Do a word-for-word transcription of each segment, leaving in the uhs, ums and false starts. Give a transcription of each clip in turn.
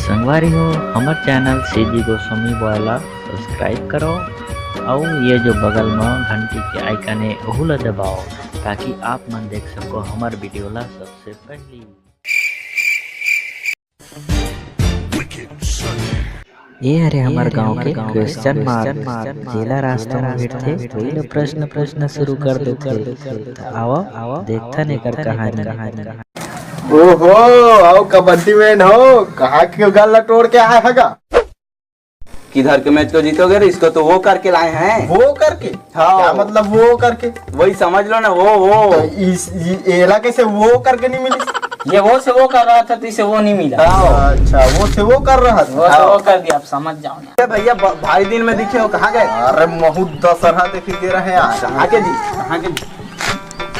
संगवारी हो, हमर चैनल सीजी गोस्वामी बॉय ला सब्सक्राइब करो, अउ ये जो बगल म घंटी के आइकन हे, ओहू ला दबाओ, ताकि आप मन देख सको हमर वीडियो ला सबसे पहली। ये हरे हमर गांव के क्वेश्चन मार्क, जेला रास्ता म भेटथे, वही ल प्रश्न पूछना शुरू कर देथे। त आवा, देखथन एकर कहानी। ओहो, आओ कबड्डी मैन हो, कहाँ के गल ला तोड़ के आए हगा? किधर के मैच को जीतोगे रे, इसको तो वो करके लाए हैं। वो करके? हाँ। क्या मतलब वो करके? वही समझ लो ना, वो, वो। तो इस, ये, एला कैसे वो करके नहीं मिली? ये वो से वो कर रहा था, तो इसे वो नहीं मिला। हाँ। अच्छा, वो से वो कर रहा था। वो से हाँ। वो कर दिया, आप समझ जाओ ना। अरे भैया, ब-, भारी दिन में दिखे हो, कहाँ गए? अरे, महू दशहरा देखे के रहे आज। कहाँ के जी? कहाँ के जी?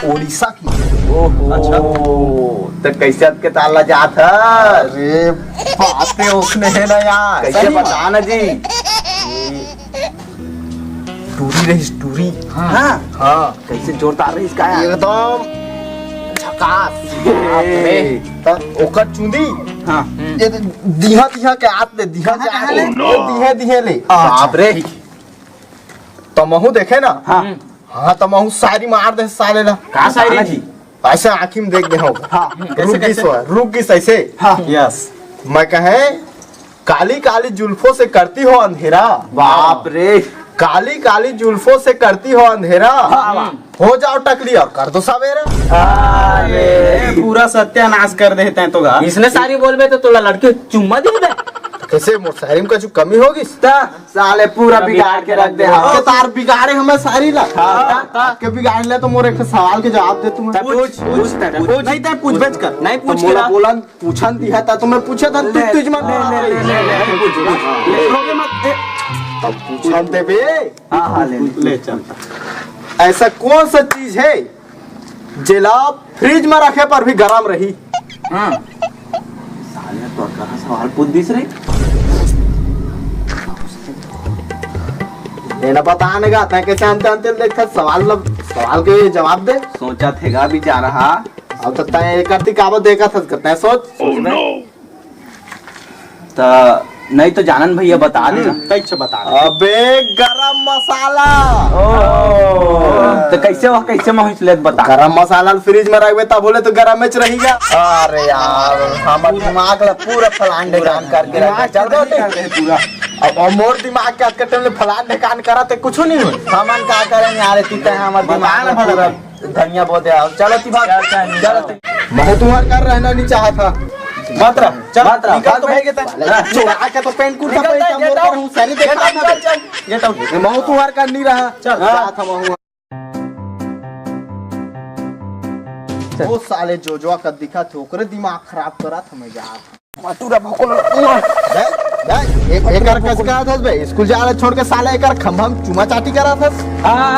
उड़ीसा की। ओहो। अच्छा। तो कैसे अतके ताला जात ह? अरे, बातें ओखने है ना यार। कैसे सही बता ना जी। टूरी रहिस, टूरी। हाँ। हाँ। हाँ। कैसे जोरदार रहिस का यार? एकदम झकास। ए। बाप रे। त ओकर चुंदी। हाँ। ये तो दिहा दिहा के आत ले, दिहा कहाँ, के आत कहाँ ले? ले? Oh, no। ये दिहे दिहे ले। बाप रे। त महू देखे ना। हाँ। हाँ, त महू शायरी मार दे साले ला। का शायरी जी? ऐसे आँखी में देख दे हो। हाँ। रुक कैसे, गई कैसे? सो, रुक गई ऐसे। हाँ। यस। मैं कहे, काली काली जुल्फों से करती हो अंधेरा। बाप रे। काली काली जुल्फों से करती हो अंधेरा। हाँ, वाह। हो जाओ टकली और कर दो सवेरा। अरे, पूरा सत्यानाश कर देते हैं तो गा। इसने सारी बोलबे तो तोला लड़की चुम्मा दे दे। कैसे मोर शायरी में कुछ कमी होगी? ता साले पूरा बिगाड़ के रख दे। हाँ। के तार बिगाड़े हमें सारी ला। हाँ। ता, ता। के बिगाड़ ले तो मोर एक सवाल के जवाब दे तू। ता पूछ, पूछ, ता पूछ। नहीं, ता पूछ बच कर। नहीं पूछ तो के मोला ला। बोलन पूछन दिया था, तो मैं पूछे था, ले, तुझ मन ले, ले, ले, ले, ले, पूछ, पूछ। ले, रोके मत, ए। तब पूछन देबे। हाँ, हाँ, ले, ले। ले, चल। ऐसा कौन सा चीज है, जेला फ्रिज में रखे पर भी गरम रही? हाँ। साले, तो कहाँ सवाल पूछ दिस रे? ये ना पता आने का, तैं कैसे अंते अंते देखता सवाल, लब-, सवाल के जवाब दे। सोचा थेगा बेचारा, हाँ। अब तो तैं एक अति काबा देखा था, तैं सोच। Oh, no। त नहीं तो जानन भैया, बता दे ना। हम्म, तैं से बता दे। अबे, गरम मसाला। ओह, त कैसे वह, कैसे मोहित ले बता। गरम मसाला ल फ्रिज में रखबे, तब बोले तो गरम में रहिगा। अरे यार, हमर दिमाग ला पूरा फलान ढेकान करके रख दे। चल, दिमाग कर दे पूरा। अब, अब मोर दिमाग के अतके टाइम ले फलान ढेकान करा ते कुछू नहीं होय। हमन का करें यार, तू तैं हमर बता दिमाग ना ला भला। पूरा धनिया बो दे, आओ। चलो ती भाग। चल, चल, चलो ती। मैं तुम्हार कर रहना नहीं चाहा था। मत रह, चल, मत रह, निकल भाग तो भाई। भाई के तक। चुरा के तो पैंट कुर्ता निकल, पहन के get मोर out। कर हूँ, सारी get देखा out, था। चल, चल, get out। मैं तुम्हार कर नहीं रहा। चल। हाँ। चाहा था मैं हूँ। वो साले जोजवा का दिखा थे, ओकरे दिमाग खराब करा था मैं यार। मातुरा भोकल। देख, देख, एकर कस का था बे, स्कूल जाले छोड़ के साले एकर खंभा में चुमा चाटी करा था।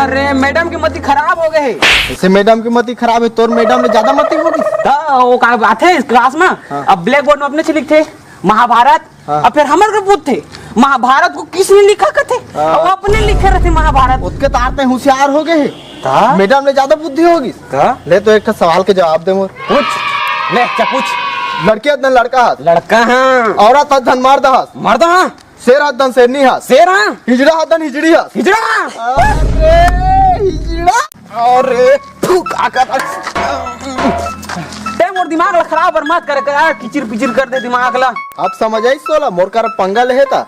अरे, मैडम की मति खराब हो गए। ऐसे मैडम की मति खराब है, तोर मैडम ले ज्यादा मति होगी। त वो का बात है इस क्लास में? हाँ। अब ब्लैक बोर्ड में अपने से लिखते महाभारत, हाँ। अब फिर हमर के पूछते महाभारत को किसने लिखा कथे? हाँ। अब अपने लिखे रहते महाभारत। ओतके तार ते होशियार हो गए है। त? मैडम ले ज्यादा बुद्धि होगी। त? ले तो एक ठो सवाल के जवाब दे मोर। पूछ। ले, अच्छा पूछ। लड़की हस धन लड़का हस? लड़का हाँ। औरत हस धन मर्द हस? मर्द हाँ। शेर हस धन शेरनी हस? शेर हाँ। हिजड़ा हस धन हिजड़ी हस? हिजड़ा हाँ। अरे, हिजड़ा। अरे, फूक आकर। ते मोर दिमाग ला खराब और मत करे कर, किचिर पिचिर कर दे दिमाग ला। अब समझ आई सोला, मोर कर पंगा ले हे ता।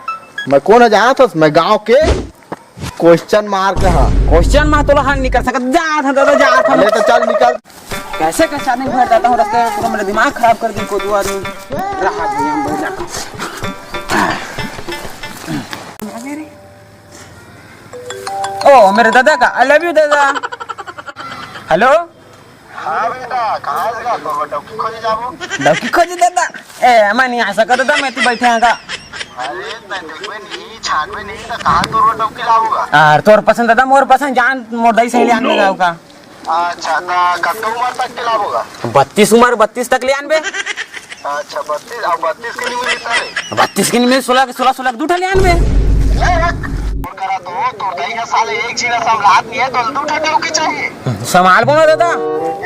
मैं कोन जाना था, मैं गांव के क्वेश्चन मार्क हा। क्वेश्चन मार्क तोला हल नहीं कर सकत। जा था दादा, जा था। अरे तो चल निकल। कैसे कैसे आदमी घर जाता हूँ रास्ते में, पूरा मेरा दिमाग खराब कर दी कोदू आदमी। रहा भैया, हम बैठ जाता हूँ। ओ, मेरे दादा का, I love you दादा। हेलो। हाँ बेटा, कहाँ से गा? तो डौकी खोजे जाबो। डौकी खोजे दादा? ए, मैं नहीं आ सकता दादा, मैं तो बैठे हूँ का। अरे, मैं देखबे नहीं, छाटबे नहीं, तो कहाँ तोर डौकी लाबो गा? यार, तोर पसंद दादा, मोर पसंद, जान मोर दाई सही ले आने का। अच्छा, तो कब उम्र तक के लाबो गा? बत्तीस उम्र, बत्तीस तक ले आनबे। अच्छा, बत्तीस, अब बत्तीस के नहीं मिली साले। बत्तीस के नहीं मिली, सोलह के, सोलह, सोलह के दू ठा ले आनबे। ले रख। और करा तो, तोर दाई का साले एक जीना संभाल नहीं है, तो दू ठा डौकी चाहिए। संभाल बोला दादा।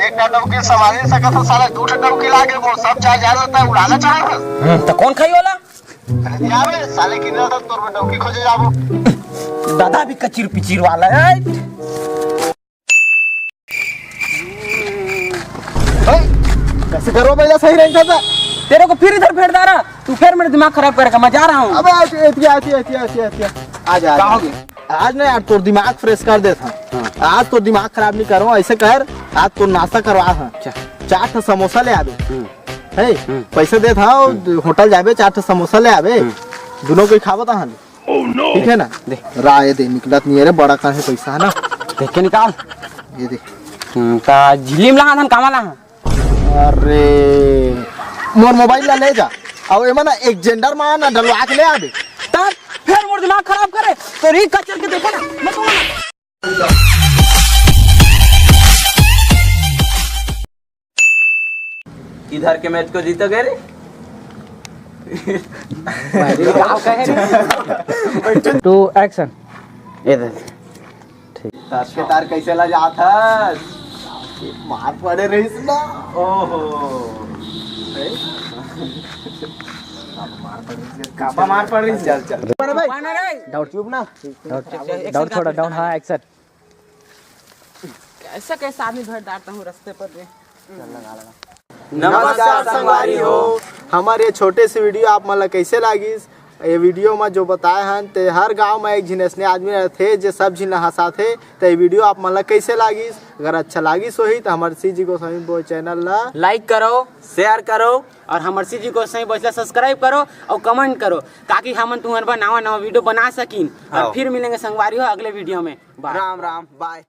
एक ठा डौकी संभाल नहीं सकत हो साला, दू ठा डौकी लागे, वो सब चार हजार होता है, उड़ाना चाहत है। हम्म, तो कौन खाई वाला? अरे, साले किधर था, तोर में डौकी खोजे जाबो। दादा भी कचिर पिचिर वाला है। कैसे करो, पहले सही रहता था। तेरे को फिर इधर भेड़ डाला, तू फिर मेरा दिमाग खराब करेगा। मैं जा रहा हूँ। अबे, आती, आती, आती, आती, आती, आती। आ जा, आ जा। आज ना यार, तोर दिमाग फ्रेश कर देत हँव। हाँ। आज तोर दिमाग खराब नहीं करो, ऐसे कर, आज तोर नाश्ता करवा हँव। अच्छा। चार ठो समोसा ले आबे। हम्म। है? हम्म। पैसा देत हँव, हम्म। होटल जाबे, चार ठो समोसा ले आबे। हम्म। दोनों कोई खाबो तहन। Oh no! ठीक है ना? दे। रा, ये दे, निकलत नहीं है रे, बड़ा कहाँ है पैसा, है ना? देख के निकाल। ये दे। हम्म, ता झिल्ली में लहा हन, कामा लहा? अरे, मोर मोबाइल ला ले जा। अब एमा ना एक जेंडर मा ना डलवा के ले आबे। तब फिर मोर दिमाग खराब करे, तो री कचर के देखे ना, मत बोल। किधर के मैच को जीतोगे रे? गाँव का है रे। Two action. ये दे। ठीक। तार के तार कैसे ला जात हस? मार पड़े रहिस ना। ओहो। कापा मार पड़ रही। चल, चल। बड़े भाई। पाना रे। डाउन। चुप ना। डाउन, चल, चल, डाउन, एक्शन थोड़ा काट डाउन, हाँ, एक्शन। कैसे कैसे आदमी भर डालता हूँ रास्ते पर रे। नमस्कार संगवारी हो, हमर ये छोटे से वीडियो आप मन ला कैसे लागिस? ये वीडियो में जो बताए हन ते हर गांव में एक झिन ऐसने आदमी रहथे जे सब झिन ला हंसाथे। तो ये वीडियो आप मन ला कैसे लागिस? अगर अच्छा लागिस होही तो हमर सीजी गोस्वामी बॉय चैनल ला लाइक करो, शेयर करो और हमर सीजी गोस्वामी बॉय ला सब्सक्राइब करो और कमेंट करो, ताकि हमन तुम्हारे बर नवा नवा वीडियो बना सकिन। और हाँ। फिर मिलेंगे संगवारी हो अगले वीडियो में। बाय। राम राम, बाय।